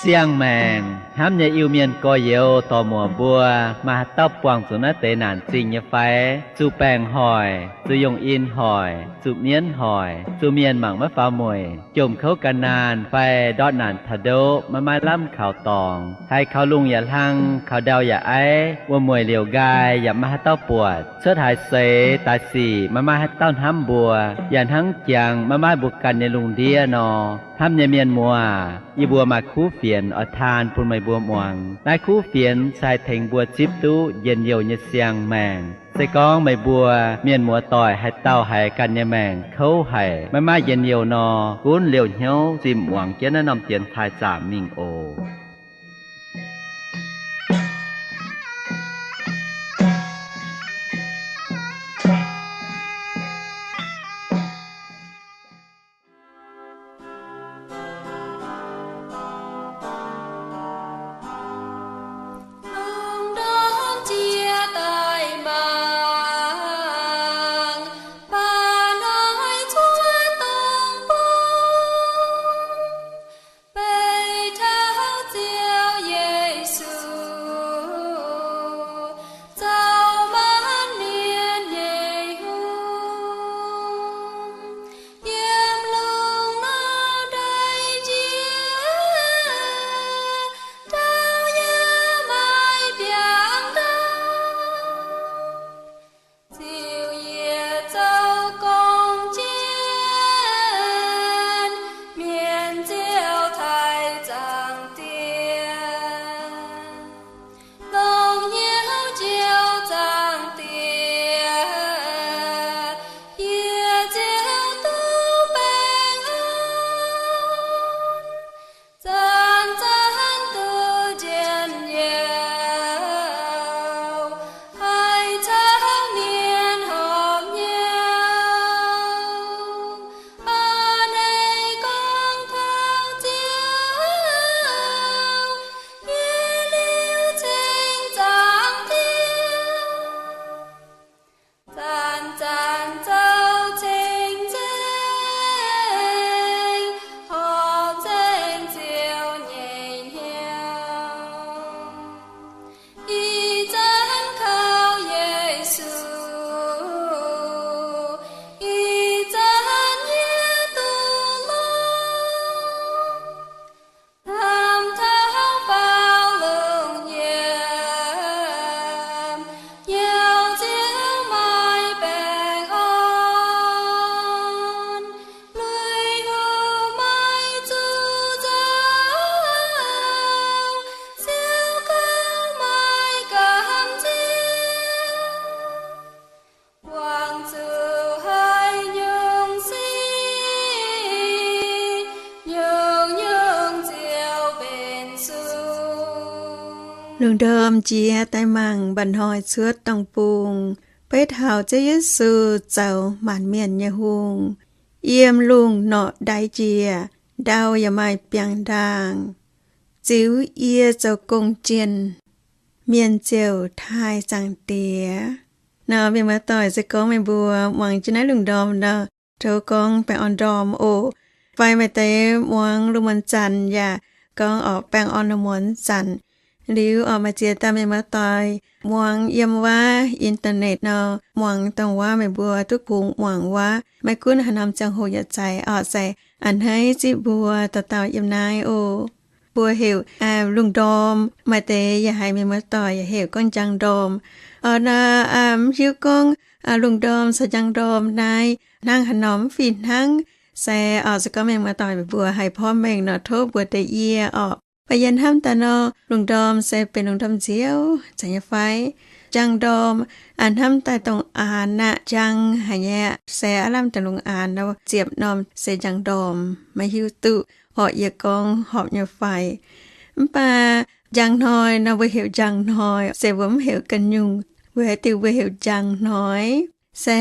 Siang-maengc hnamv nyei Iu-Mienh gorx-youz dorc-muoc mbuo, maaih haaix dauh buangh zuqc naaiv deix naanc zingh nyei fai? Zuqc baengc hoic, zuqc yungh in hoic, zuqc mienv hoic, zuqc mienh mangc maiv faaux mueic, jomc kouv ga'naanh fai ndortv naanc taux ndoqv maiv maaih lamh kaux dorngx, haiz kaux lungh yaac hlang, kaux ndau yaac aiv, wuom-mueic liouc nqaai yaac maiv maaih haaix dauh buatc, cuotv haaix seix daaih sic maiv maaih haaix dauh hnamv mbuo, yaac hnangv jangx maiv maaih mbuo ganh nyei lungh ndiev nor. Hnamv nyei mienh muoz, yie mbuo maaih kuv fienx oix taan bun meih mbuo muangx. Naaiv kuv fienx se haih tengx mbuo zipv duqv njien-youh nyei siang-maengc. Se gorngv meih mbuo mienh muoz-doic haaix dauh haiz ganh nyei maengc kouv haic, maiv maaih njien-youh nor, gunv liouh hnyouv zimh muangx jienv naaiv norm dienx taaih zaamc mingh oc. Beiv taux Ziouv Yesu, zoux maanc mienh nyei hungh, yiem lungh ndorm daic njiec, ndau yaac maiv biangh ndau. Ziouv yie zoux gorngv jienv mienh Ziouv taaih Zaangc Diex, longc hnyouv Ziouv Zaangc Diex, yie Ziouv duqv baengh orn. Zanc-zanc duqv njien-youh, haiz caux mienh horpc hnyouv, a'hneiv gorngv taux Ziouv, yie liuz ceng Zaangc Diex. Zanc-zanc zoux cing-nzengc, horpc nzengc Ziouv nyei hnyouv. Ih zanc kaux Yesu, ih zanc yie duqv longx. Hnamv taux faaux lungh yiem, hnyouv Ziouv maaih baengh orn, lui-houx maaih zuqc nzauh, Ziouv gauh maaih gamh nziex. Wangc zuqc haaix nyungc sic, nyungc-nyungc Ziouv benx sung. Lungh ndorm jiex daaih mangc mba'hnoi cuotv dongh bung, beiv taux Ziouv Yesu zoux maanc mienh nyei hungh, yiem lungh norqc ndaix njiec, ndau yaac maaih biangh ndaangh, ziux yie zoux gong jienh, mienh ziouc taaih Zaangc Diex. Nor mienh muoz-doic, se gorngv meih mbuo muangx jienv naaiv lungh ndorm nor, tov gorngv baengh orn ndorm oc. Fai maaih deix muangx lungh muonz zanc yaac gorngv oc, baengh orn lungh muonz zanc. Liuz oc, maaih ziex dauh mienh muoz-doic muangx yiem wuov internet nor, muangx dongh wuov meih mbuo duqv kungx muangx wuov, maiv gunv haaix norm ziangh hoc yaac zeiz oc, se a'hneiv zipv mbuo dauh dauh yiem naaiv oc. Mbuo heuc lungh ndorm, maaih deix yaac haiz mienh muoz-doic yaac heuc gorngv njang ndorm. Oc, nor mv hiuv gorngv lungh ndorm caux njang ndorm naaiv hnangv haaix nor, mv fih hnangv. Se oc, se gorngv mienh muoz-doic meih mbuo haih porv mengh nor, tov mbuox deix yie oc. Baac yie hnamv daaih nor, lungh ndorm se benx lungh ndorm nziouv, zeiz nyei fai? Njang ndorm, a'hnamv daaih dongh aanx aqv, njang haic nyei aqv, se aav lamh deix lungh aanx nor, ziepc norm se njang ndorm, maiv hiuv duqv horpc yie gorngv horpc nyei fai. Mv baac njang hnoi nor, mbuo heuc njang hnoi, se mbuo mv heuc ganh nyungc, weic haaix diuc mbuo heuc njang hnoi? Se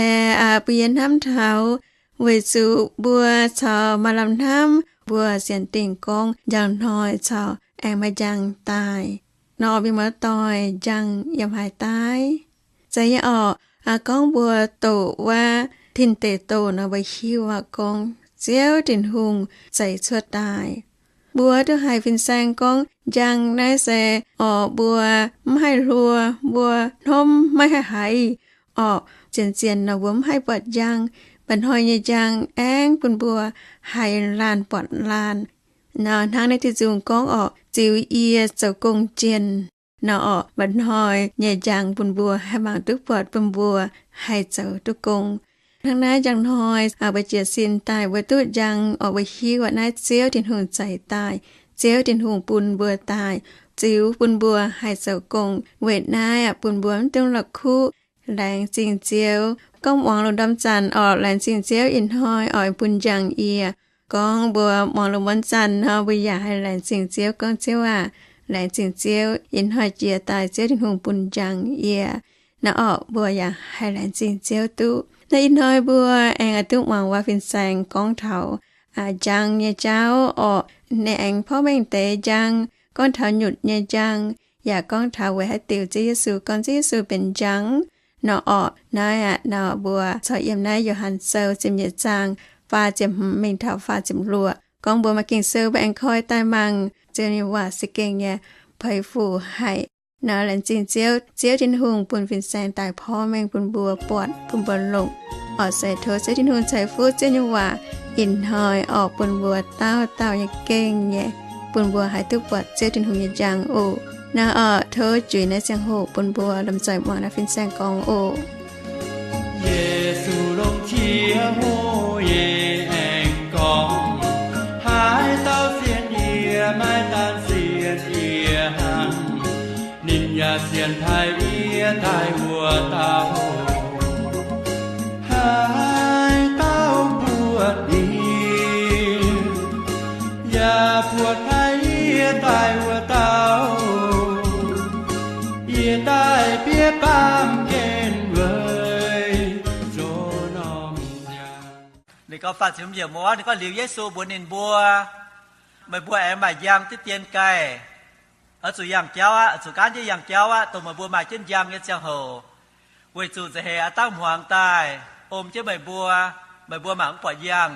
bun yie hnamv taux, weic zuqc mbuo corc maaih lamh hnamv, mbuo sienx dingh gorngv njang hnoi corc aengx maaih njang daaih. Nor mienh muoz-doic, njang yiem haaix daaih? Zeiz nyei orqc. Gorngv mbuo doqc wuov tin deic doqc nor, mbuo hiuv aqv gorngv Ziouv Tin-Hungh zeix cuotv daaih. mbuo duqv haiz fin-saeng gorngv njang naaiv se orqc, mbuo mv haih hluo, mbuo hnomv maiv haih haiz orqc, zien-zien nor mbuo mv haih buatc njang. Mba'hnoi nyei njang aengx bun mbuo haiz laanh buatc laanh. Nor hnangv naaiv diuh nzung gorngv orqc, ziux yie zoux gong jienh. Nor orqc, mba'hnoi nyei njang bun mbuo haih mangc duqv buatc, bun mbuo haih zoux duqv gong. Hnangv naaiv njang hnoi mbuo jiez sin daaih mbuo duqv njang orqc, mbuo hiuv aqv naaiv Ziouv Tin-Hungh zeix daaih, Ziouv Tin-Hungh bun mbuo daaih, ziux bun mbuo haih zoux gong. Weic naaiv aqv bun mbuo mv dungx la'kuqv laengz zingh Ziouv. Gorngv muangx lungh ndorm zanc orqc, laengz zingh Ziouv ih hnoi oix bun njang yie. Gorngv mbuo muangx lungh muonz zanc nor, mbuo yaac haih laengz zingh Ziouv gorngv, Ziouv aah, laengz zingh Ziouv ih hnoi jiex daaih Ziouv Tin-Hungh bun njang yie. Naaiv orqc, mbuo yaac haih laengz zingh Ziouv duqv. Naaiv ih hnoi mbuo aengx oix duqv muangx waac fin-saeng gorngv taux njang nyei jauv orqc. Ninh aengx porv mengh deix njang, gorngv taux nyutc nyei njang, yaac gorngv taux weic haaix diuc Ziouv Yesu gorngv Ziouv Yesu benx njang nor orqc. Naaiv aqv nor mbuo corc yiem naaiv Yo^han Sou ziepc nyeic zaang faah ziepc hmz mingh taux faah ziepc luoqc. Gorngv mbuo maaih Ging-Sou mbuo aengx koi daaih mangc, Ziouv nyei waac se gengh nyei peix fuc haic. Nor laengz zingh Ziouv, Ziouv Tin-Hungh bun fin-saeng daaih porv mengh bun mbuo buatc, bun mbuo longc. Orqc se tov Ziouv Tin-Hungh ceix fuqv Ziouv nyei waac ih hnoi orqc bun mbuo dauh dauh nyei gengh nyei, bun mbuo haih duqv buatc Ziouv Tin-Hungh nyei njang oc. Naaiv orqc, tov juix naaiv ziangh hoc bun mbuo lomh nzoih muangx naaiv fin-saeng gorngv oc. Yesu longc qiex hlo nyei aengx gorngv, haaix dauh sienx yie, maiv daan sienx yie hnangv, ninh yaac sienx taaih yie daaih wuov dauh. Haaix dauh buatc yie, yaac buatc taaih yie daaih wuov dauh, yie daaih bieqc baamh gen weic zoux norm njang. Ninh gorngv faah ziepc hmz yiemc wuov, ninh gorngv liuz Yesu mbuox ninh mbuo, meih mbuo aengx maaih njang diqv dien gaih, oix zuqc yangh jauv aqv, oix zuqc gaanv jienv yangh jauv aqv, dongh meih mbuo maaih jienv njang nyei ziangh hoc. Weic zuqc nza'heix aav dangh hmuangx daaih om jienv meih mbuo, meih mbuo mangc mv buatc njang.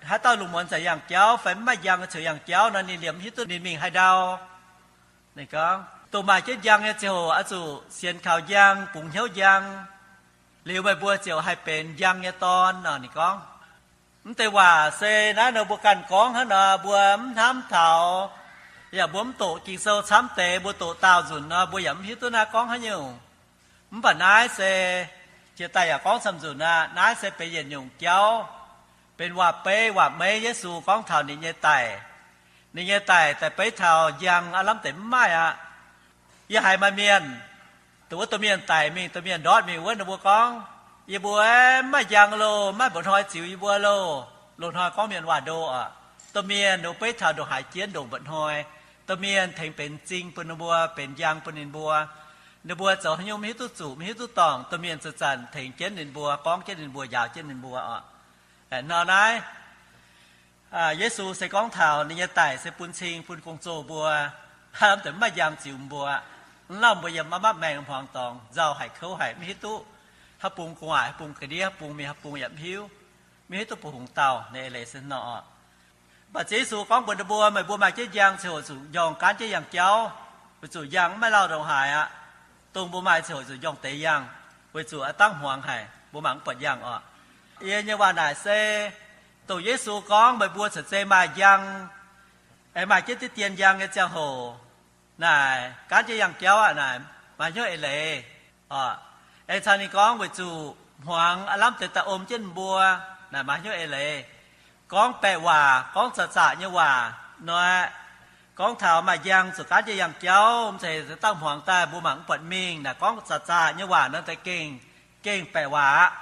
Haaix dauh lungh muonz za'yangh jauv fai mv maaih njang ziouc yangh jauv nor, ninh liemh mv hiuv duqv ninh mingh haaix ndau. Ninh gorngv, dongh maaih jienv njang nyei ziangh hoc oix zuqc sienx kaux njang, bungx hnyouv njang, liuz meih mbuo ziouc haih benx njang nyei dorn nor. Ninh gorngv, mv deix waac se naaiv nor mbuo ganh gorngv hnangv nor, mbuo mv hnamv taux, yaac mbuo mv doqc Ging-Sou camv deix, mbuo doqc daauh nzunc nor, mbuo yaac mv hiuv duqv naaiv gorngv haaix nyungc. Mv baac naaiv se jiex daaih yaac gorngv camv nzunc aqv. Naaiv se benx yietc nyungc jauv, benx waac-beiv waac-meiv Yesu gorngv taux ninh nyei daic. Ninh nyei daic, daic beiv taux njang aav lamh deix mv maaih aqv. Yie haiz maaih mienh, dongh wuov domh mienh daic mingh, domh mienh ndortv mingh wuov, ninh mbuo gorngv, yie mbuo mv maaih njang loh, maiv mba'hnoi ziux yie mbuo loh. Loz-hnoi gorngv mienh waac-ndo oc. Domh mienh ninh mbuo beiv taux ndongc haaix jienv ndongc mba'hnoi, domh mienh tengx benx m'zing bun ninh mbuo, benx njang bun ninh mbuo. Ninh mbuo zoux haaix nyungc maiv hiuv duqv zuqc, maiv hiuv duqv dorngc, domh mienh zanc-zanc tengx jienv ninh mbuo, gorngv jienv ninh mbuo, njaaux jienv ninh mbuo oc. Nor naaiv, Yesu se gorngv taux ninh nyei daic se bun cing bun gong-zoh mbuo, hnamv deix mv maaih njang ziux mbuo, mv lauh mbuo yiem mapv mapv maengx hmuangx dorngx, nzauh haic kouv haic, maiv hiuv duqv haaix bung gu'nguaaic, haaix bung ga'ndiev, haaix bung mingh, haaix bung yaac mv hiuv, maiv hiuv duqv bun hungx dauh. Ninh eix leiz se nor oc. Mv baac Ziouv Yesu gorngv mbuox ninh mbuo, meih mbuo maaih jienv njang ziouc zuqc njorngh gaanv jienv yangh jauv, weic zuqc njang mv maaih lauh ndongc haaix aqv. Dongh mbuo maaih ziouc zuqc njorngh deix yangh, weic zuqc aav dangv hmuangx haic, mbuo mangc mv buatc njang oc. Yie nyei waac naaic se dongh Yesu gorngv meih mbuo caux zeiz maaih njang, aengx maaih jienv diqv dien njang nyei ziangh hoc, naaic gaanv jienv yangh jauv aqv naaic, maaih hnyouv eix leiz oc. Aengx caux ninh gorngv weic zuqc hmuangx aav lamh deix daaih om jienv mbuo, naaic maaih hnyouv eix leiz. Gorngv baeqc waac, gorngv zaqc zaqc nyei waac nor, gorngv taux maaih njang zuqc gaanv jienv yangh jauv, mv zeiz dangh hmuangx daaih mbuo mangc mv buatc mingh naaic, gorngv zaqc zaqc nyei waac nor daaih gengh, gengh baeqc waac aqv.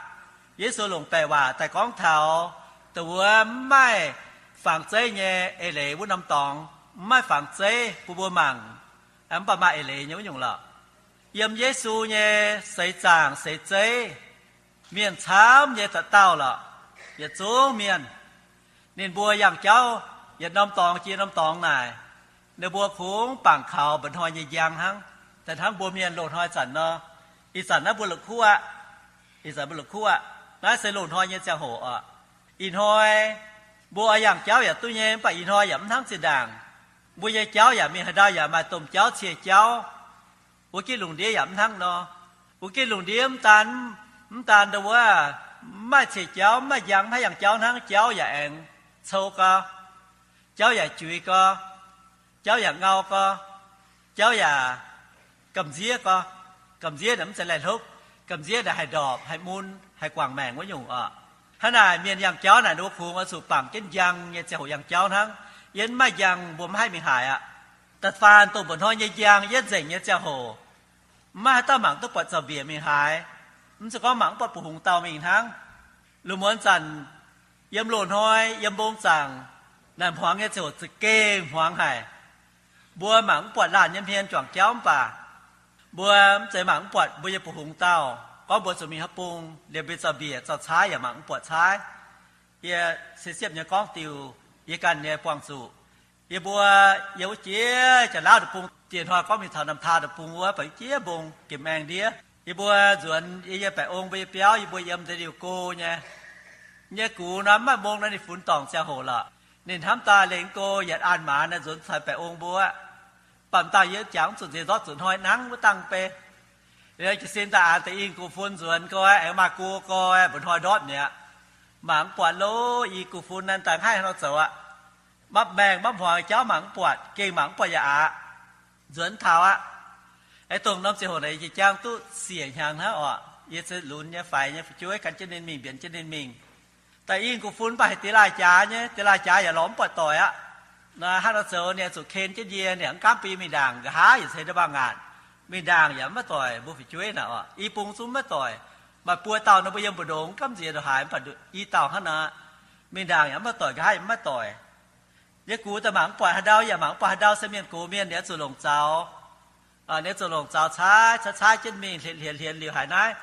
Yesu longc baeqc waac daaih gorngv taux dongh wuov mv maaih fangx zeiv nyei eix leiz wuov norm dorngx, mv maaih fangx zeiv bun mbuo mangc, mv baac maaih eix leiz nyei wuov nyungc lorqc. Yiem Yesu nyei seix zaangc seix zeiv, mienh camv nyei dauh dauh lorqc, yietc zungv mienh. Ninh mbuo yangh jauv yietc norm dorngx jiex norm dorngx naaic, ninh mbuo kungx bangc kaux mba'hnoi nyei njang hnangv. Daaih hnangv mbuo mienh loz-hnoi zanc nor, ih zanc naaiv mbuo la'kuqv aqv. Ih zanc mbuo la'kuqv aqv. Naaiv se loz-hnoi nyei ziangh hoc oc. Ih hnoi mbuo oix yangh jauv yaac duqv nyei, mv baac ih hnoi yaac mv hnangv zinh ndaangc. Mbuo nyei jauv yaac mingh haaix ndau yaac maaih domh jauv cie jauv. Wuov gitv lungh ndiev yaac mv hnangv nor. Wuov gitv lungh ndiev mv daan, mv daan ndo wuov, mv maaih cie jauv, mv maaih njang, mv maaih yangh jauv hnangv. Jauv yaac aengx cou gau, jauv yaac juix gau, jauv yaac ngau gau, jauv yaac gamh nziev gau. Gamh nziev naaic mv zeiz laih hlopv. Gamh nziev naaic haih ndorpc, haih mun, haih guangc maengc wuov nyungc oc. Hnangv naaic mienh yangh jauv naaic ninh mbuo kungx oix zuqc bangc jienv njang nyei ziangh hoc yangh jauv hnangv. Yie mv maaih njang mbuo mv haih mingh haaix aqv. Da'faanh dongh mba'hnoi nyei njang yietv nzengc nyei ziangh hoc, mv maaih haaix dauh mangc duqv buatc zaux-mbiec mingh haaix. Mv zeiz gorngv mangc mv buatc mbuoqc hungx dauh mingh hnangv. Lungh muonz zanc yiem loz-hnoi, yiem mbong zaangc, naaic hmuangx nyei ziouc za'gengh hmuangx haic. Mbuo mangc mv buatc laanh nyei hmien juangc jauv mv baac mbuo mv zeiz mangc mv buatc mbuo nyei mbuoqc hungx dauh. Gorngv mbuo zuqc mingh haaix bung, liemh mbuo zaux-mbiec zaux caaiv yaac mangc mv buatc caaiv. Yie se siepv nyei gorngv diuh yie ganh nyei buangh zuqc. Yie mbuo, yie wuov jiex Janx-Laauv deic-bung, dieh hnoi gorngv mingh taux Namh Taa deic-bung wuov, baac yie jiex mbong gemh maeng ndiev. Yie mbuo nzuonx yie nyei baeqc ong mbuo nyei biauv, yie mbuo yiem deix liuh go nyei. Nyei gux nor mv maaih mong nor ninh funx dorngc ziangh hoc lorqc. Ninh hnamv daaih lengx go yietc an maaz nor nzuonx taux baeqc ong mbuo aqv. Baac m'dangh yie jangx zuqc nziex ndortv zuqc hnoi nangv wuov dangh bei. Liuz jiez sin daaih aanx deix i guv fun nzuonx go, aengx maaih go go, mba'hnoi ndortv mi'aqv. Mangc mv buatc lo, i guv fun naaiv daaih haih nor zoux aqv. Mapv maengh mapv hmuangx jauv mangc mv buatc, gengh mangc mv buatc yaac aqc. Nzuonx taux aqv. Aengx dongh norm ziangh hoc naaic yie jiex jangv duqv siec hnyangx hnangv oc. Yie se lunx nyei faix nyei fu'jueiv gan jienv ninh mingh, mbienx jienv ninh mingh. Daaih i guv fun mv baac haih diex laaih jaax nyei, diex laaih jaax yaac lorz mv buatc doic aqv. Naaiv hnangv nor zoux ninh zuqc ken jienv yie, ninh mv gaamv bun yie mingh ndaangc, nqa'haav yaac ceix ndau mbaah ngaatc. Mingh ndaangc yaac mv maaih doic, mbuo fu'jueiv naaic oc, i bung zungv mv maaih doic. Maaih buo dauh nor mbuo yiem mbu'ndongx gamv nziex ndongc haaix, mv baac i dauh hnangv naaic, mingh ndaangc yaac mv maaih doic, nqa'haav yaac mv maaih doic. Yie gux daaih mangc mv buatc haaix ndau, yaac mangc mv buatc haaix ndau, se mienh gox mienh ninh oix zuqc longc zaux. Ninh zuqc longc zaux caaiv, caaiv caaiv jienv mingh, hlienx hlienx hlienx liuz haiz naaiv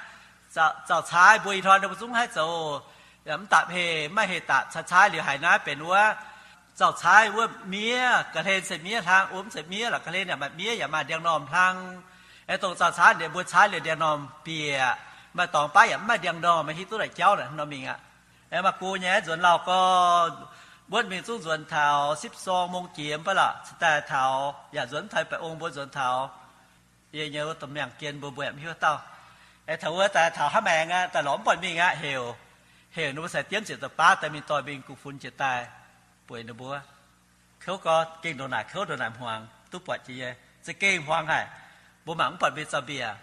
zaux caaiv mbuo ih hnoi ninh mbuo zungv haih zoux, yaac mv dapc heh, mv maaih heh dapc, caaiv caaiv liuz haiz naaiv benx wuov zaux caaiv wuov miev, ga'hlen se miev hlang, wuov mv zeiz miev lorqc, ga'hlen yaac maaih miev yaac maaih ndiangx-normh hlang. Aengx dongh zaux caaiv ninh mbuo caaiv liuz ndiangx-normh bieqc, maaih dorngx baav yaac mv maaih ndiangx-normh, maiv hiuv duqv naaic jauv naaic nor mingh aqv. Aengx maaih go nyei nzuonx lauh gorx, mbuotv mingh zungv nzuonx taux sipv sorng mong jiex mv baac lorqc, cingx daaih taux yaac nzuonx mv taux baeqc ong mbuo nzuonx taux. Yie nyei wuov domh miangh gien mbuo mbuo yaac mv hiuv dauh. Aengx taux wuov daaih taux hnangv maengx aqv, daaih lorz mv buatc mingh aqv, heuc, heuc ninh mbuo cingx diemv ziepc deix baav daaih mingh doix mingh guv fun jiex daaih bueix ninh mbuo. Kouv gorx, gengh ndongc naaic kouv ndongc naaic hmuangx duqv buatc jiex nyei, za'gengh hmuangx haic. Mbuo mangc mv buatc mbuo nyei zaux-mbiec,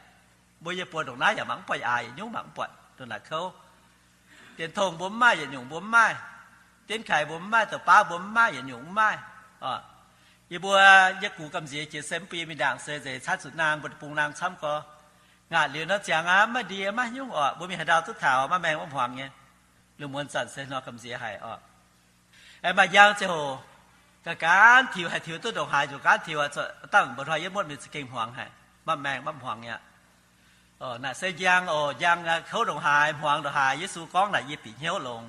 mbuo yie buo ndongc naaiv yaac mangc mv buatc, aax yietc nyungc mangc mv buatc ndongc naaic kouv. Dienx tongh mbuo mv maaih, yietc nyungc mbuo mv maaih. Dienv kaix mbuo mv maaih, douc baav mbuo mv maaih, yietc nyungc mv maaih. Yie mbuo, yie gux gamh nziex jiex se mv bun yie mingh ndaangc se nzeix caaiv zuqc naang, mbuo deic-bung naang camv gorx. Ngaatc liuz nor ziangx aqv, maiv ndie maiv nyungc orqc, mbuo mingh haaix ndau duqv taux, maiv maengh maiv hmuangx nyei. Lungh muonz zanc se nor gamh nziex haic orqc. Aengx maaih njang ziangh hoc, ga'gaanv tiux haih tiux duqv ndongc haaix nzunc gaanv tiux, dangh mba'hnoi yietv muotv mingh za'gengh hmuangx haic, maiv maengh maiv hmuangx nyei aqv. Naaic se njang oc, njang kouv ndongc haaix, hmuangx ndongc haaix, Yesu gorngv naaic yie bieqc hnyouv longx.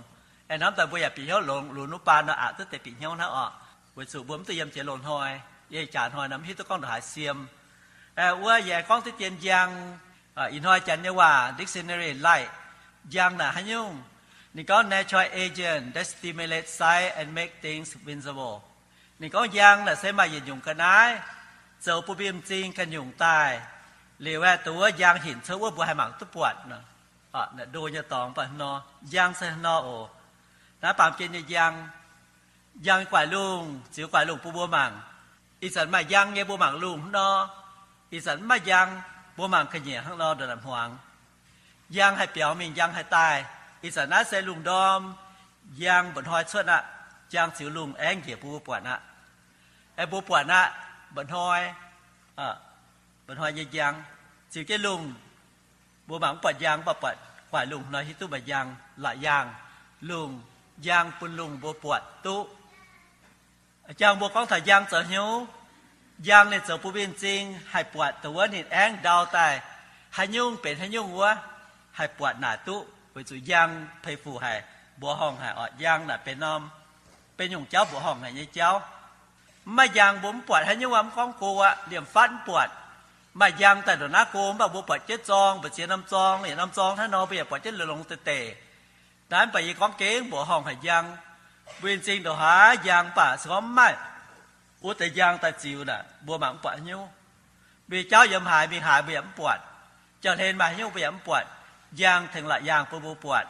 Aengx hnamv daaih mbuo yaac bieqc hnyouv longx, lunx wuov baan nor aqc duqv deix bieqc hnyouv hnangv orqc, weic zuqc mbuo mv duqv yiem jiex loz-hnoi. Yie jaax hnoi nor mv hiuv duqv gorngv ndongc haaix siem. Wuov yie gorngv diqv dien njang, ih hnoi janx nyei waac dictionary laih, njang naaic haaix nyungc. Ninh gorngv natural agent that stimulate sight and make things visible. Ninh gorngv njang naaic se maaih yietc nyungc ga'naaiv zoux bun mbuo nyei m'zing ganh nyungc daaih. Liuz aeqv, dongh wuov njang hinc cuotv wuov mbuo haih mangc duqv buatc nor. Ndo nyei dorngx baac nor, njang se nor oc. Naaiv baamh gen nyei njang, njang guaix lungh, ziux guaix lungh bun mbuo mangc. Ih zanc maaih njang nyei mbuo mangc lungh hnangv nor. Ih zanc mv maaih njang, mbuo mangc ga'nyiec hnangv nor ndongc naaic hmuangx. Njang haih biaux mingh, njang haih daaih. Ih zanc naaiv se lungh ndorm, njang mba'hnoi cuotv aqv. Njang ziux lungh aengv njiec bun mbuo buatc aqv. Aengx mbuo buatc aqv, mba'hnoi, mba'hnoi nyei njang ziux jienv lungh. Mbuo mangc mv buatc njang, mv baac buatc guaix lungh nor hiuv duqv maaih njang, la'yaangh lungh, njang bun lungh mbuo buatc duqv. Njang mbuo gorngv taux njang zoux hnyouv, njang ninh zoux bun mbuo nyei m'zing haih buatc dongh wuov ninh aengv ndau daaih haaix nyungc benx haaix nyungc wuov, haih buatc naaic duqv, weic zuqc njang peix fuc haic, mbuoqc horngh haic oc. Njang naaic benx norm, benx nyungc jauv mbuoqc horngh haic nyei jauv. Mv maaih njang mbuo mv buatc haaix nyungc wuov, mv gorngv go aqv, liemh fatv mv buatc. Maaih njang daaih ndongc naaiv go, mv baac mbuo buatc jienv zorng, mbu'ziex norm zorng, yietc norm zorng hnangv nor, mbuo yaac buatc jienv longx longx deix deix. Naaiv mv baac yie gorngv gengh mbuoqc horngh haic njang. Mbuo nyei m'zing ndongc haaix njang mv baac se gorngv mv maaih, Wuov deix njang daaih ziux naaic, mbuo mangc mv buatc haaix nyungc. Mbuo nyei jauv yiem haaix, mingh haaix mbuo yaac mv buatc. Jauv-hlen maaih haaix nyungc mbuo yaac mv buatc. Njang tengx la'yangh bun mbuo buatc.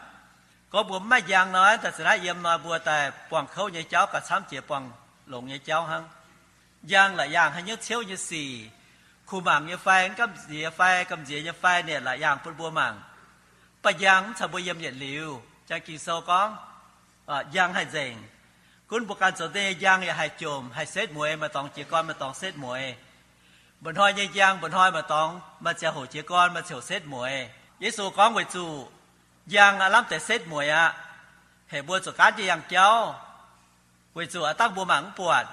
Gorngv mbuo mv maaih njang nor, daaih za'naaiv yiem nor mbuo daaih buangh kouv nyei jauv gauh camv jiex buangh longx nyei jauv hnangv. Njang la'yangh haaix nyungc ciouv nyei sic, kuh mangc nyei fai, gamh nziex fai, gamh nziex nyei fai, ninh la'yangh bun mbuo mangc. Mv baac njang mv caux mbuo yiem yietc liuz. Jang Ging-Sou gorngv, njang haih nzengc. Gunv mbuo ganh zoux nyei njang yaac haih jomc, haih setv mueiz, maaih dorngx jiez gorn, maaih dorngx setv mueiz. Mba'hnoi nyei njang, mba'hnoi maaih dorngx maaih ziangh hoc jiez gorn, maaih ziangh hoc setv mueiz. Yesu gorngv weic zuqc njang aav lamh deix setv mueiz aqv, heuc mbuo zuqc gaanv jienv yangh jauv, weic zuqc aav dangh mbuo mangc mv buatc.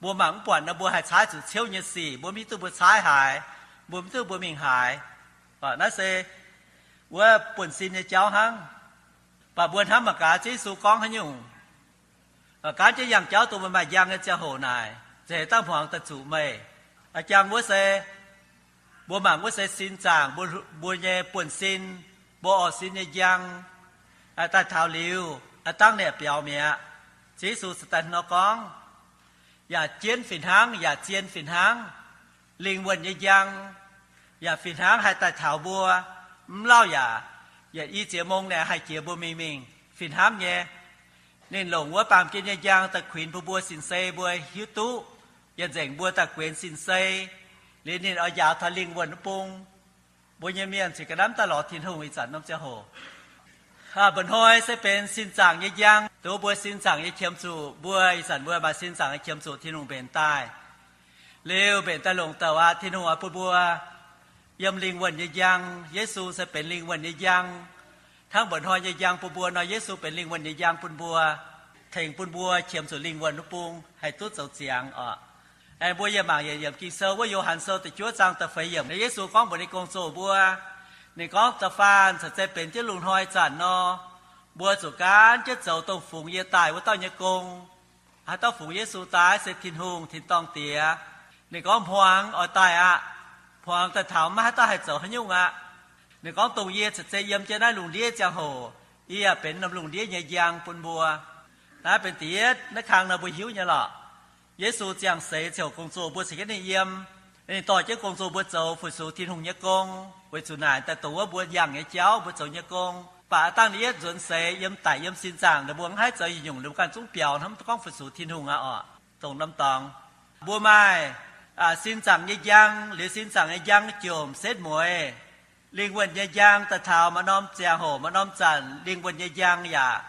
Mbuo mangc mv buatc nor, mbuo haih caaiv zuqc ciouv nyei sic, mbuo mv hiuv duqv mbuo caaiv haaix, mbuo mv hiuv duqv mbuo mingh haaix. Naaiv se wuov buonv-sin nyei jauv hnangv. Mv baac mbuo hnamv mangc gaax Ziouv Yesu gorngv haaix nyungc, gaanv jienv yangh jauv dongh meih maaih njang nyei ziangh hoc naaic, nzengc dangh hmuangx daaih zuqc meih. A'jang wuov se, mbuo mangc wuov se sin zaangc, mbuo nyei buonv-sin, mbuo orqc sin nyei njang, daaih taux liuz, aav dangh ninh biaux mi'aqv. Ziouv Yesu daaih nor gorngv, yaac jienv fih hnangv, yaac zien fih hnangv, lingh wuonh nyei njang, yaac fih hnangv haih daaih taux mbuo. Mv lauh yaac, yaac i ziex mong naaic haih jiex mbuo mingh mingh fih hnangv nyei. Ninh longc wuov baamh gen nyei njang daaih kuinx bun mbuo sin-sei mbuo hiuv duqv, yaac nzengc mbuo daaih guenx sin-sei. Liuz ninh oix njaaux taux lingh wuonh wuov bung. Mbuo nyei mienh cingx ga'namv daaih lorz Tin-Hungh ih zanc norm ziangh hoc. Mba'hnoi se benx sin zaangc nyei njang, dongh mbuo sin zaangc nyei qiemx zuqc, mbuo ih zanc mbuo maaih sin zaangc nyei qiemx zuqc Tin-Hungh mbenc daaih. Liuz mbenc daaih longc douc aqv, Tin-Hungh oix bun mbuo yiem lingh wuonh nyei njang. Yesu se benx lingh wuonh nyei njang. Hnangv mba'hnoi nyei njang bun mbuo nor, Yesu benx lingh wuonh nyei njang bun mbuo, tengx bun mbuo qiemx zuqc lingh wuonh wuov bung haih duqv zoux ziangx oc. Aengx mbuo yiem mangc yietc yiemc Ging-Sou wuov, Yo^han Sou da'juov zaang da'feix yiemc, Yesu gorngv mbuox ninh gong-zoh mbuo, ninh gorngv, da'faanh caux zeiz benx jienv lungh hnoi zanc nor, mbuo zuqc gaanv jienv zoux dongh fungx yie daaih wuov dauh nyei gong. Haaix dauh fungx Yesu daaih se Tin-Hungh, tin-dorngh Diex. Ninh gorngv hmuangx oix daaih aqv. Hmuangx daaih taux maiv haaix dauh haih zoux haaix nyungc aqv. Ninh gorngv, dongh yie caux zeiz yiem jienv naaiv lungh ndiev ziangh hoc, yie yaac benx norm lungh ndiev nyei njang bun mbuo. Naaiv benx da'yietv naaiv kang nor mbuo hiuv nyei lorqc. Yesu ziangh seix ziouc gong-zoh mbuo caux jienv ninh yiem. Ninh dorh jienv gong-zoh mbuo zoux fu-sux Tin-Hungh nyei gong, weic zuqc naaic daaih dongh wuov mbuo yangh nyei jauv, mbuo zoux nyei gong. Mv baac aav dangh ninh yietv nzuonx seix yiem daic yiem sin zaangc, ninh mbuo mv haih zoux yietc nyungc, ninh mbuo ganh zungv biaux hnamv gorngv fu-sux Tin-Hungh aqv oc. Dongh norm dorngx mbuo maaih sin zaangc nyei njang, liuz sin zaangc nyei njang jomc setv mueiz. Lingh wuonh nyei njang daaih taux maaih norm ziangh hoc maaih norm zanc lingh wuonh nyei njang yaac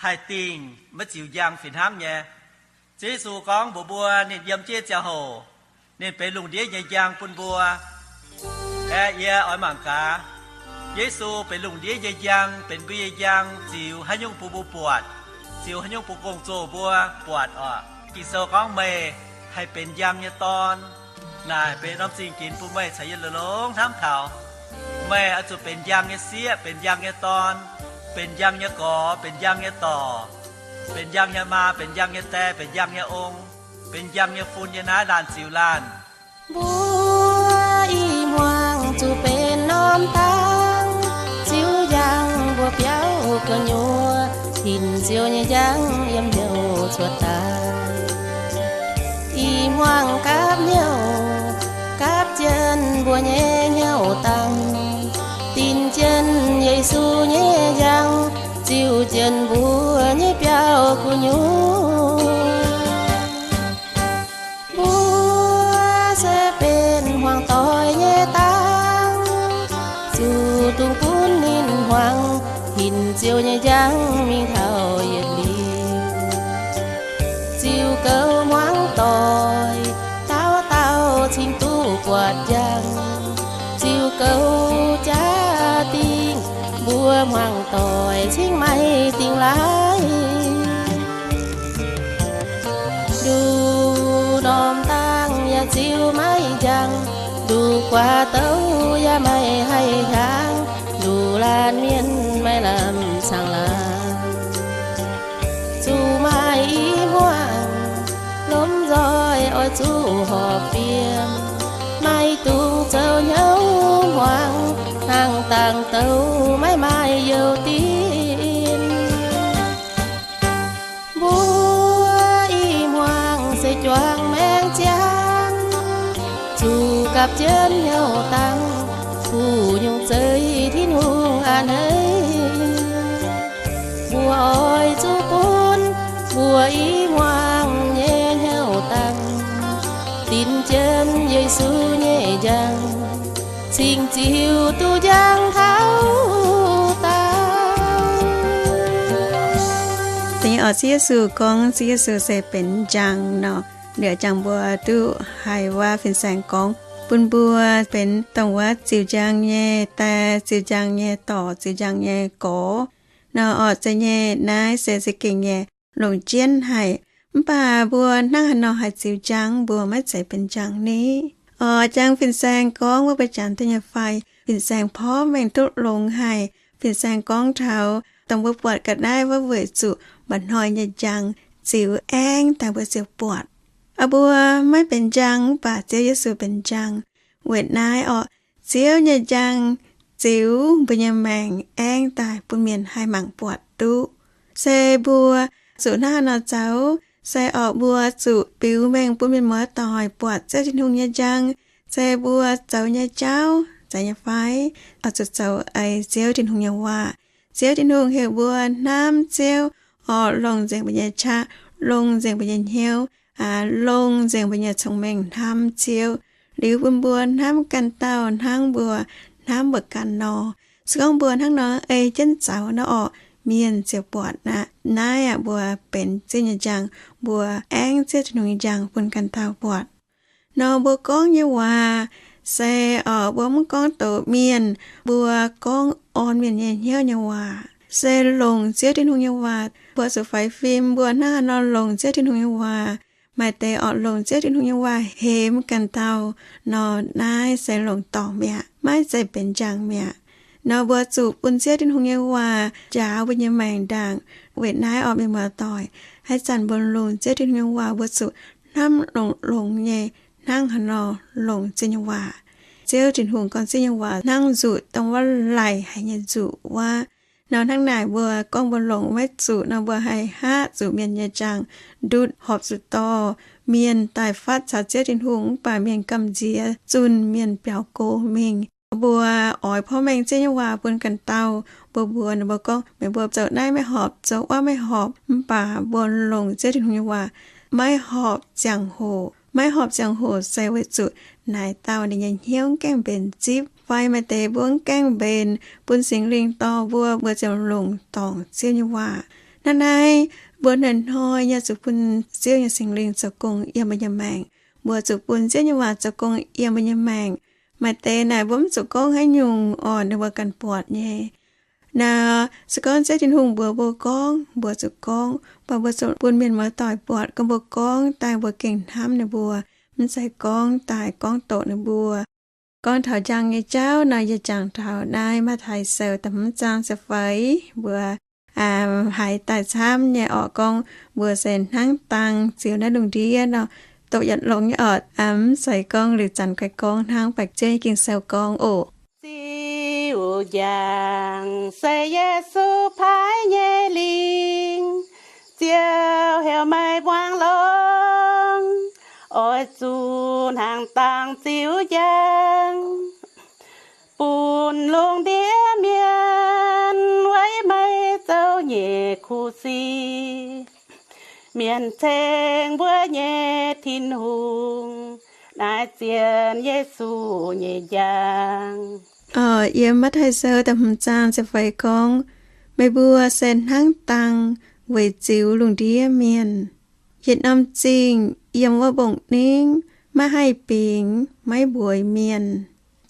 haih dingh maiv ziux njang fih hnangv nyei. Ziouv Yesu gorngv mbuox mbuo ninh yiem jienv ziangh hoc, ninh benx lungh ndiev nyei njang bun mbuo. Aeqv, yie oix mangc gaax, Yesu benx lungh ndiev nyei njang, benx mbuo nyei njang, ziux haaix nyungc bun mbuo buatc, ziux haaix nyungc bun gong-zoh mbuo buatc oc. Ging-Sou gorngv, meih haih benx njang nyei dorn. Naaic benx norm zingh ginx bun meih caux yie longx-longx hnamv taux. Meih oix zuqc benx njang nyei sieqv, benx njang nyei dorn, benx njang nyei gorx, benx njang nyei dorc, benx njang nyei maa, benx njang nyei die, benx njang nyei ong, benx njang nyei fun nyei naaiv laanh ziux laanh. Mbuo ih hmuangx zuqc benx norm dangh ziux njang mbuo biauv gu'nyuoz, hinc ziouc nyei njang yiem hnyouv cuotv daaih. Ih hmuangx gapv hnyouv, gapv jienv mbuo nyei hnyouv dangh, dinc jienv Yesu nyei njang, ziux jienv mbuo nyei biauv gu'nyuoz. Mbuo se benx hmuangx doic nyei dangh, zuqc dungx gunv ninh hmuangx, hinc ziouc nyei njang mingh taux yietc liuz. Ziux goux hmuangx doic, dauh dauh cingx duqv buatc njang. Ziux goux jaa-dingh, mbuo hmuangx doic cingx maaih dingh laaix. Nduqc norm dangh yaac ziux maiv njang, nduqc guaax douc yaac maiv haih hiaangx, nduqc laanh mienh maiv lamh caangh laangh. Zuqc maaih i hmuangx lomh nzoih oix zuqc horpc fiem, maiv dungx zoux hnyouv hmuangx, hnangv dangh douc maiv maaih youh dinc. Mbuo i hmuangx se juangc gapv jienv hnyouv dangh, fuqv nyungc zeiv Tin-Hungh a'hneiv. Mbuo oix zuqc bun mbuo i hmuangx nyei hnyouv dangh, dinx jienv Yesu nyei njang, cingx ziux duqv njang taux daauh. Da'nyeic oc, Ziouv Yesu gorngv Ziouv Yesu se benx njang nor, liuz jangx mbuo duqv haiz waac fin-saeng gorngv bun mbuo benx dongh wuov ziux njang nyei die, ziux njang nyei dorc, ziux njang nyei gorx. Nor orqc, zeiz nyei, naaiv se za'gengh nyei longc jienv haic. Mv baac mbuo hnangv haaix nor haih ziux njang, mbuo maiv zeiz benx njang ni? Oc, jangx fin-saeng gorngv wuov mbuo janx duqv nyei fai? Fin-saeng porv mengh duqv longx haic. Fin-saeng gorngv taux dongh mbuo buatc ga'naaiv wuov weic zuqc mba'hnoi nyei njang ziux aengv daaih mbuo ziouc buatc. Aa, mbuo maiv benx njang, mv baac Ziouv Yesu benx njang. Weic naaiv orqc, Ziouv nyei njang ziux mbuo nyei maengc aengv daaih bun mienh haih mangc buatc duqv. Se mbuo zuqc hnangv haaix nor zoux? Se orqc, mbuo zuqc biux mengh bun mienh muoz-doic buatc Ziouv Tin-Hungh nyei njang. Se mbuo zoux nyei jauv, zeiz nyei fai? Oix zuqc zoux ei Ziouv Tin-Hungh nyei waac. Ziouv Tin-Hungh heuc mbuo hnamv Ziouv, oix longc nzengc mbuo nyei qaqv, longc nzengc mbuo nyei hnyouv, aa, longc nzengc mbuo nyei cong-mengh hnamv Ziouv, liuz bun mbuo hnamv ganh dauh hnangv mbuo hnamv mbuo ganh nor. Se gorngv mbuo hnangv nor ei jienv zoux nor orqc, mienh ziouc buatc aqv. Naaiv aeqv, mbuo benx Ziouv nyei njang, mbuo aengv Ziouv Tin-Hungh nyei njang bun ganh dauh buatc. Nor mbuo gorngv nyei waac se, oc, mbuo mv gorngv doqc mienh, mbuo gorngv orn mienh nyei hnyouv nyei waac, se longc Ziouv Tin-Hungh nyei waac. Mbuo zuqc faix fim mbuo hnangv haaix nor longc Ziouv Tin-Hungh nyei waac. Maaih deix orqc, longc Ziouv Tin-Hungh nyei waac hemx ganh dauh nor, naaiv se longc dorngc mi'aqv, maiv zeiz benx njang mi'aqv. Nor mbuo zuqc bun Ziouv Tin-Hungh nyei waac njaaux mbuo nyei maengc ndaangc. Weic naaiv orqc, mienh muoz-doic, haaix zanc mbuo longc Ziouv Tin-Hungh nyei waac, mbuo zuqc hnamv longx-longx nyei hnangv haaix nor longc Ziouv nyei waac. Ziouv Tin-Hungh gorngv Ziouv nyei waac hnangv nzuqc, dongh wuov laic haic nyei nzuqc wuov. Nor hnangv naaic, mbuo gorngv mbuo longc maiv zuqc nor, mbuo haih haav zuqc mienh nyei njang, ndutc horpc zuqc dorh mienh daaih fatv caux Ziouv Tin-Hungh, mv baac mienh gamh nziex zunh mienh biaux gox mingh. Mbuo oix porv mengh Ziouv nyei waac bun ganh dauh. Mbuo mbuox ninh mbuo gorngv, meih mbuo zoux naaiv maiv horpc, zoux wuov maiv horpc, mv baac mbuo longc Ziouv Tin-Hungh nyei waac maiv horpc ziangh hoc. Maiv horpc ziangh hoc se weic zuqc naaic dauh ninh nyei hnyouv mv gaengh mbenc zipv, fai maaih deix mbuo mv gaengh mbenc, bun Singx Lingh dorh mbuo, mbuo ziouc longc dorngc Ziouv nyei waac. Hnangv naaiv, mbuo hnoi-hnoi yaac zuqc bun Ziouv nyei Singx Lingh zoux gong yiem mbuo nyei maengc. Mbuo zuqc bun Ziouv nyei waac zoux gong yiem mbuo nyei maengc. Maaih deix naaic mbuo mv zuqc gorngv haaix nyungc orqc, ninh mbuo ganh buatc nyei. Naaic se gorngv Ziouv Tin-Hungh mbuox mbuo gorngv, mbuo zuqc gorngv, mv baac mbuo zuqc bun mienh muoz-doic buatc gorngv mbuo gorngv daaih mbuo gengh hnamv ninh mbuo, mv zeiz gorngv daaih gorngv doqc ninh mbuo. Gorngv taux njang nyei jauv nor, yie jangx taux naaiv Matv^taai Sou da'hmz zaang ziepc feix, mbuo haiz daaih camv nyei orqc, gorngv mbuo se hnangv dang ziux naaiv lungh ndiev nor, doqc yietc longx nyei orqc, mv zeiz gorngv liuz zanc guai gorngv hnangv, baac Ziouv nyei Ging-Sou gorngv oc. Ziouv njang se Yesu paaiv nyei lingh, Ziouv heuc meih muangx longx, oix zuqc hnangv dang ziux njang, bun lungh ndiev mienh weic meih zoux nyei kuv sic. Mienh ceng mbuo nyei Tin-Hungh, naaiv zien Yesu nyei njang. Oc, yiem Matv^taai Sou da'hmz zaang ziepc feix gorngv, meih mbuo se hnangv dang weic ziux lungh ndiev mienh. Yietc norm zingh yiem wuov mbong-ningv maiv haih bingx, maiv mbueix mienh.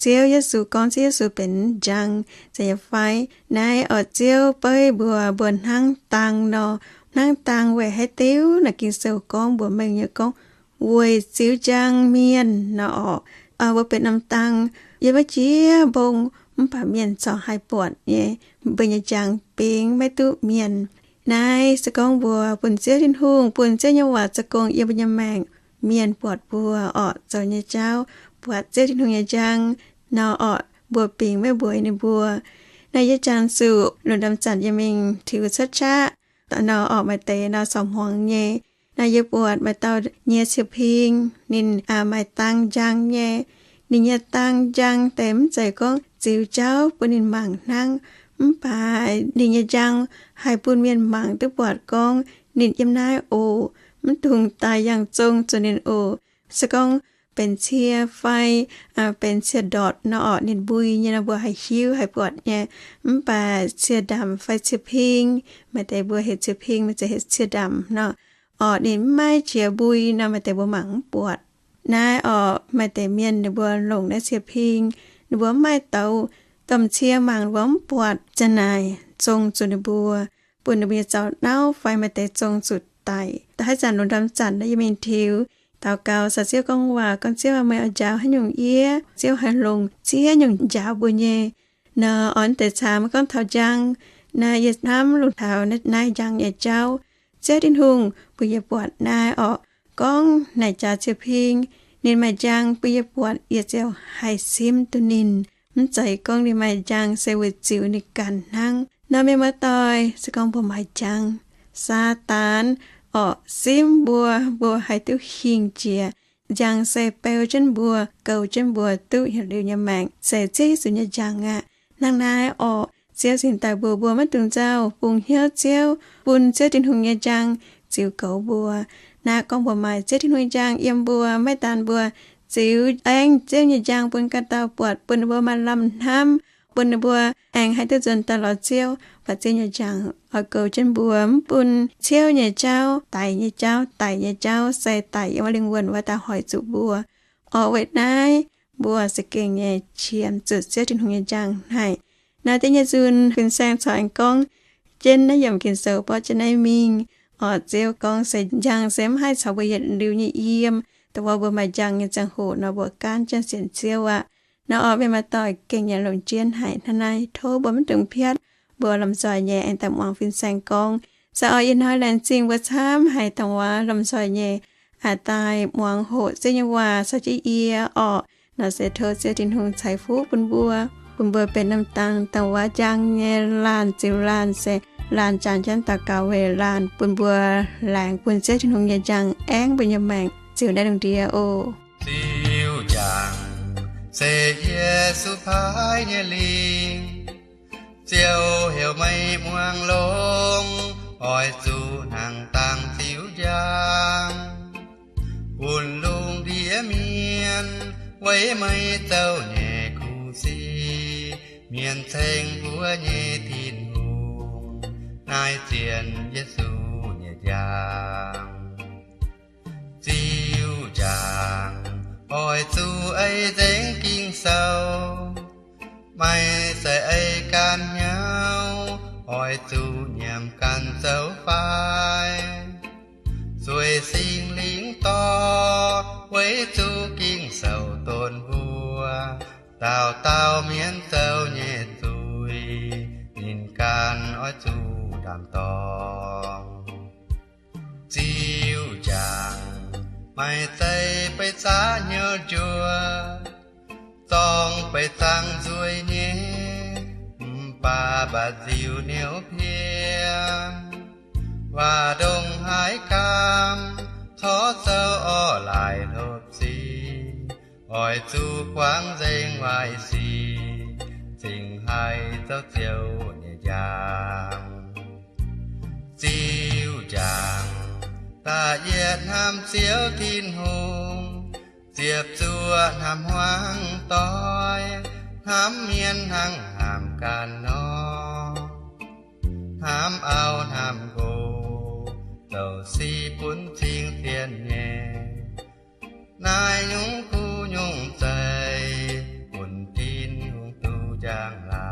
Ziouv Yesu gorngv Ziouv Yesu benx njang, zeiz nyei fai? Naaiv oix Ziouv beiv mbuo, mbuo hnangv dang nor. Hnangv dang weic haaix diuc? Naaiv Ging-Sou gorngv mbuox mengh nyei gorngv, weic ziux njang mienh nor orqc. Mbuo benx norm dang yiem wuov jiex mbong, mv baac mienh corc haih buatc nyei, mbuo nyei njang bingx maiv duqv mienh. Naaiv se gorngv mbuo bun Ziouv Tin-Hungh, bun Ziouv nyei waac zoux gong yiem mbuo nyei maengc, mienh buatc mbuo orqc, zoux nyei jauv buatc Ziouv Tin-Hungh nyei njang nor orqc, mbuo bingx maiv mbueix ninh mbuo. Naaiv yie jangx zuqc lunc ndamv zanc yie mingh tiux cuotv qaqv nor orqc, maaih deix nor corc hmuangx nyei. Naaiv yie buatc maaih dauh nyie ciu ping, ninh maaih dang njang nyei. Ninh nyei dang njang deix mv zeiz gorngv ziux jauv bun ninh mangc hnangv, mv baac ninh nyei njang haih bun mienh mangc duqv buatc gorngv ninh yiem naaiv oc, mv dungx daaih yangh zong zuqc ninh oc. Se gorngv benx cie fai benx cie ndortc nor orqc, ninh mbui nyei nor mbuo haih hiuv haih buatc nyei. Mv baac cie ndamc fai cie ping, maaih deix mbuo heuc cie ping, maaih deix heuc cie ndamc nor orqc, ninh mv maaih qiex mbui nor maaih deix mbuo mangc mv buatc. Naaiv orqc, maaih deix mienh ninh mbuo longc naaiv cie ping, ninh mbuo mv maaih douz domh cie mangc, ninh mbuo mv buatc. Za'naaic zong zuqc ninh mbuo, bun ninh mbuo nyei zaux nauv fai maaih deix zong zuqc daic. Da'haiv zanc lungh ndorm zanc naaiv yie mingh tiux daux gaux caux Ziouv gorngv waac, gorngv, Ziouv aac, meih oix njaaux haaix nyungc yie? Ziouv haih longc ziex nyungc njaaux mbuo nyei. Nor oix deix caux meih gorngv taux njang. Naaiv yie hnamv lungh taux naaiv njang nyei jauv. Ziouv Tin-Hungh bun yie buatc naaiv orqc, gorngv naaic jaax cie ping, ninh maaih njang bun yie buatc, yie ziouc haih simv duqv ninh. Mv zeiz gorngv ninh maaih njang se weic ziux ninh ganh hnangv. Nor mienh muoz-doic, se gorngv mbuo maaih njang, Saadaan orqc simv mbuo, mbuo haih duqv hingh jiex. Njang se beu jienv mbuo, goux jienv mbuo duqv yietc liuz nyei maengc, se Ziouv Yesu nyei njang aqv. Hnangv naaiv orqc, Ziouv cingx daaih mbuox mbuo maiv dungx nzauh, bungx hnyouv Ziouv, bun Ziouv Tin-Hungh nyei njang ziux goux mbuo. Naaiv gorngv mbuo maaih Ziouv Tin-Hungh nyei njang yiem mbuo, maiv daan mbuo ziux aengx Ziouv nyei njang bun ganh dauh buatc, bun ninh mbuo maaih lamh hnamv, bun ninh mbuo aengx haih duqv nzuonx daaih lorz Ziouv, baac Ziouv nyei njang oix goux jienv mbuo, mv bun ciouv nyei jauv, daic nyei jauv, daic nyei jauv se daic yiem wuov lingh wuonh wuov daaih hoic zuqc mbuo. Orqc weic naaiv, mbuo se gengh nyei qiemx zuqc Ziouv Tin-Hungh nyei njang haic. Naaiv deix nyei nzunc fin-saeng caux aengx gorngv jienv naaiv yiemc Ging-Sou borqv jienv naaiv mingh. Orqc Ziouv gorngv se njang se mv haih caux mbuo yietc liuz nyei yiem. Dongh wuov mbuo maaih njang nyei ziangh hoc nor mbuo gaanv jienv sienx Ziouv aqv. Nor orqc mienh muoz-doic gengh nyei longc jienv haic hnangv naaiv, tov mbuo maiv dungx piatv, mbuo lomh nzoih nyei aengx daaih muangx fin-saeng gorngv. Se orqc ih hnoi laengz zingh mbuo camv haic dongh wuov lomh nzoih nyei aqc daaih muangx hoqc Ziouv nyei waac caux jienv yie orqc. Nor se tov Ziouv Tin-Hungh ceix fuqv bun mbuo, bun mbuo benx norm dang dongh wuov njang nyei laanh ziux laanh se laanh jangx jienv daux gaux weic laanh, bun mbuo laengz bun Ziouv Tin-Hungh nyei njang aengv mbuo nyei maengc ziux naaiv lungh ndiev oc. Ziux njang se Yesu paaiv nyei lingc. Ziouv heuc meih muangx longx, oix zuqc hnangv dangh ziux njang, bun lungh ndiev mienh weic meih zoux nyei kuv sic. Mienh ceng mbuo nyei Tin-Hungh, naaiv zien Yesu nyei njang. Ziux njang oix zuqc ei nzengc Ging-Sou, maiv zeiz ei ganh hnyouv, oix zuqc nyiemc ganh zoux fai. Zueih Singx Lingh dorh weic zuqc Ging-Sou donx mbuo, dauh dauh mienh zoux nyei zuiz, ninh ganh oix zuqc ndaam-dorngx. Ziux njang maiv zeiz beiv zaqc hnyouv njuov, zorng beiv zangv nzueiz nyei, mv baac mbatc ziux niouv piev. Waac ndongc haaix gaamv, corc zoux orqc laaic hlopv sic, oix zuqc guangc nzengc waaic sic, cingx haih zoux Ziouv nyei njang. Ziux njang da'yietv hnamv Ziouv Tin-Hungh, ziepc zuoqc hnamv hmuangv doic, hnamv mienh hnangv hnamv ganh nor, hnamv auv hnamv nqox, zoux sic bun cing-cien nyei. Naaiv nyungc kuv nyungc zeiv, bun Tin-Hungh duqv njang-laangc.